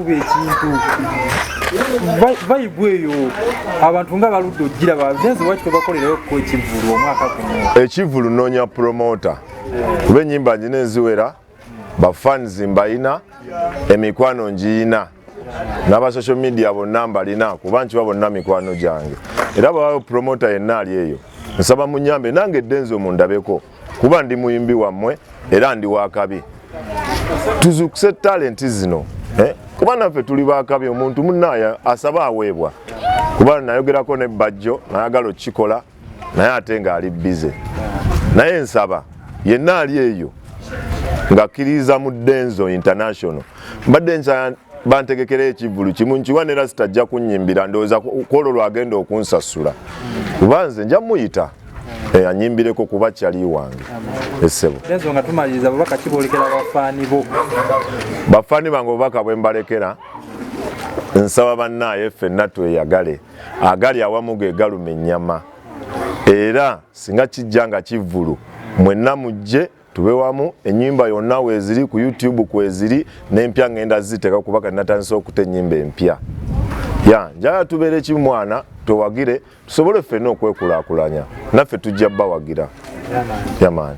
okuba ekintu vibe eyo abantu nga baludde ogiraba. Denzo, lwaki tobakolerayo ko ekivulu omwaka guno? Ekivulu noonya promoter, kuba ennyimba njina eziwera, bafans mbayina, emikwano ngiyina, n'aba social media bonna mbalina, kuba nkiba bonna mikwano gyange. Era bwabayo promoter yenna ali eyo, nsaba munyambe nange Denzo mundabeko, kuba ndi muyimbi wammwe era ndi wakabi. Tuzukuse talenti zino, eh? Kuba naffe tuli bakabi. Omuntu munaaya asaba aweebwa, kuba nayogerako ne Bajjo, nayagala okukikola naye ate ng'ali busy. Naye nsaba yenna ali eyo ng'akkiririza mu Denzo International, mbadde nsaba bantegekera ekivvulu kimu nkiwa ne Rasita ajja kunnyimbira. Ndowooza kwolwo lwagenda okunsasula, kuba nze nja muyita anyimbireko, kuba kyali wange essebo. Denzo, nga tumaliriza, bubaka kiboolekera abafaani bo? Bafaani bange, obubaka bwe mbalekera, nsaba bannaaye ffenna tweyagale. Agali awamu ge galuma ennyama. Era singa kijja nga kivvulu, mwenna mujje tube wamu. Ennyimba yonna weeziri ku YouTube, kweziri n'empya ngenda ziteeka, kuba kati natandise okuta ennyimba empya. Ya njagala tubeere kimu mwana, twewagire, tusobole ffenna okwekulaakulanya. Naffe tujja bawagira yamaani.